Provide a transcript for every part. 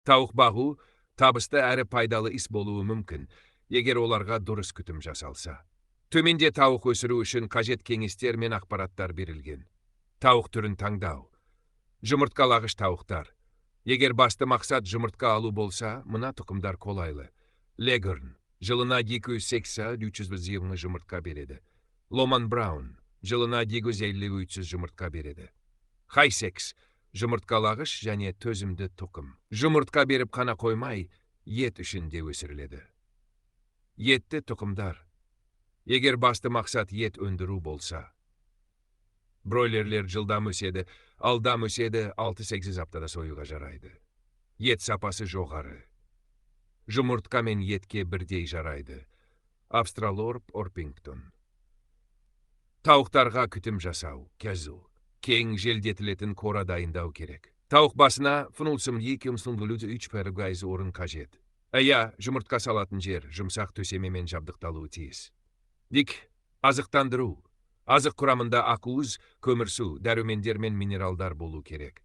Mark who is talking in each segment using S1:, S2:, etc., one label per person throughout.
S1: Тауық бағу табысты әрі пайдалы іс болуы мүмкін, егер оларға дұрыс күтім жасалса. Төменде тауық өсіру үшін қажет кеңестер мен ақпараттар берілген. Тауық түрін таңдау. Жұмыртқалағыш тауықтар. Егер басты мақсат жұмыртқа алу болса, мына тұқымдар қолайлы. Леггорн жылына 280-320 жұмыртқа береді. Ломан Браун жылына 250-300 жұмыртқа береді. Хайсекс жұмыртқалағыш және төзімді тұқым. Жұмыртқа беріп қана қоймай, ет үшін де өсіріледі. Етті тұқымдар. Егер басты мақсат ет өндіру болса. Бройлерлер жылдам өседі, алдам өседі, 6-8 аптада союға жарайды. Ет сапасы жоғары. Жұмыртқа мен етке бірдей жарайды. Австралорп Орпингтон. Тауықтарға күтім жасау, кезу. Кең желдетілетін қора дайындау керек. Тауық басына фнулсым 2,3 пәргайыз орын қажет. Ая, жұмыртқа салатын жер жұмсақ төсемемен жабдықталуы тиіс. Дик, азықтандыру. Азық құрамында ақуыз, көмірсу, дәрумендер мен минералдар болу керек.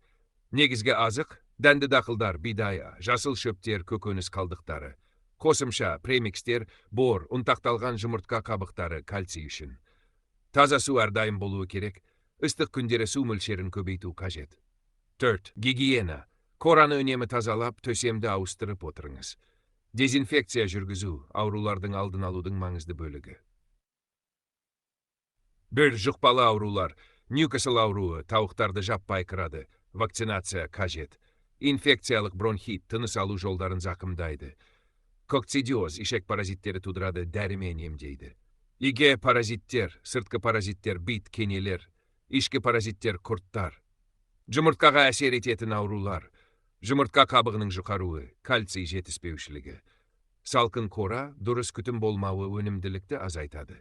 S1: Негізгі азық дәнді дақылдар, бидай, жасыл шөптер, көкөніс қалдықтары. Қосымша премикстер, бор, ұнтақталған жұмыртқа қабықтары кальций үшін. Таза су әрдайым болуы керек. Ыстық күндері су мөлшерін көбейту қажет. 4. Гигиена. Қораны үнемі тазалап, төсемді ауыстырып отырыңыз. Дезинфекция жүргізу аурулардың алдын алудың маңызды бөлігі. 1. Жұқпалы аурулар. Ньюкасл ауруы тауықтарды жаппай қырады. Вакцинация қажет. Инфекциялық бронхит тыныс алу жолдарын зақымдайды. Кокцидиоз ішек паразиттері тудырады, дәрімен емдейді. Иге паразиттер, сыртқы паразиттер, бит, кенелер, ішкі паразиттер, құрттар. Жұмыртқаға әсер ететін аурулар. Жұмыртқа қабығының жұқаруы, кальций жетіспеушілігі. Салқын қора, дұрыс күтім болмауы өнімділікті азайтады.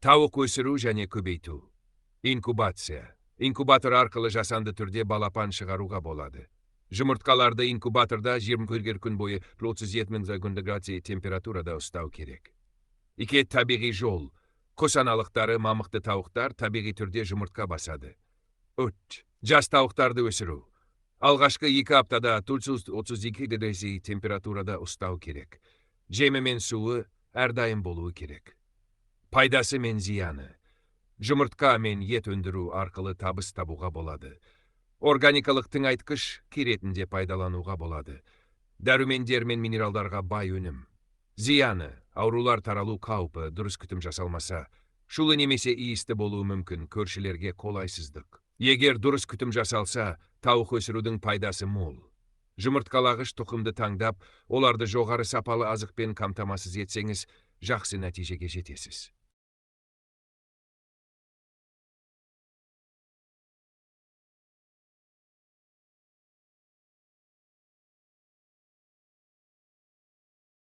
S1: Тауық өсіру және көбейту. Инкубация. Инкубатор арқылы жасанды түрде балапан шығаруға болады. Жұмыртқаларды инкубаторда 20 күн бойы 37 градус температурада ұстау керек. 2. Табиғи жол. Құс аналықтары, мамықты тауықтар табиғи түрде жұмыртқа басады. 3. Жас тауықтарды өсіру. Алғашқы 2 аптада 32 градус температурада ұстау керек. Жемі мен суы әрдайым болуы керек. Пайдасы мен зияны. Жұмыртқа мен ет өндіру арқылы табыс табуға болады. Органикалық тыңайтқыш ретінде пайдалануға болады. Дәрумендер мен минералдарға бай өнім. Зияны, аурулар таралу қаупі дұрыс күтім жасалмаса, шулы немесе иісті болуы мүмкін, көршілерге қолайсыздық. Егер дұрыс күтім жасалса, тауық өсірудің пайдасы мол. Жұмыртқалағыш тұқымды таңдап, оларды жоғары сапалы азықпен қамтамасыз етсеңіз, жақсы нәтижеге жетесіз.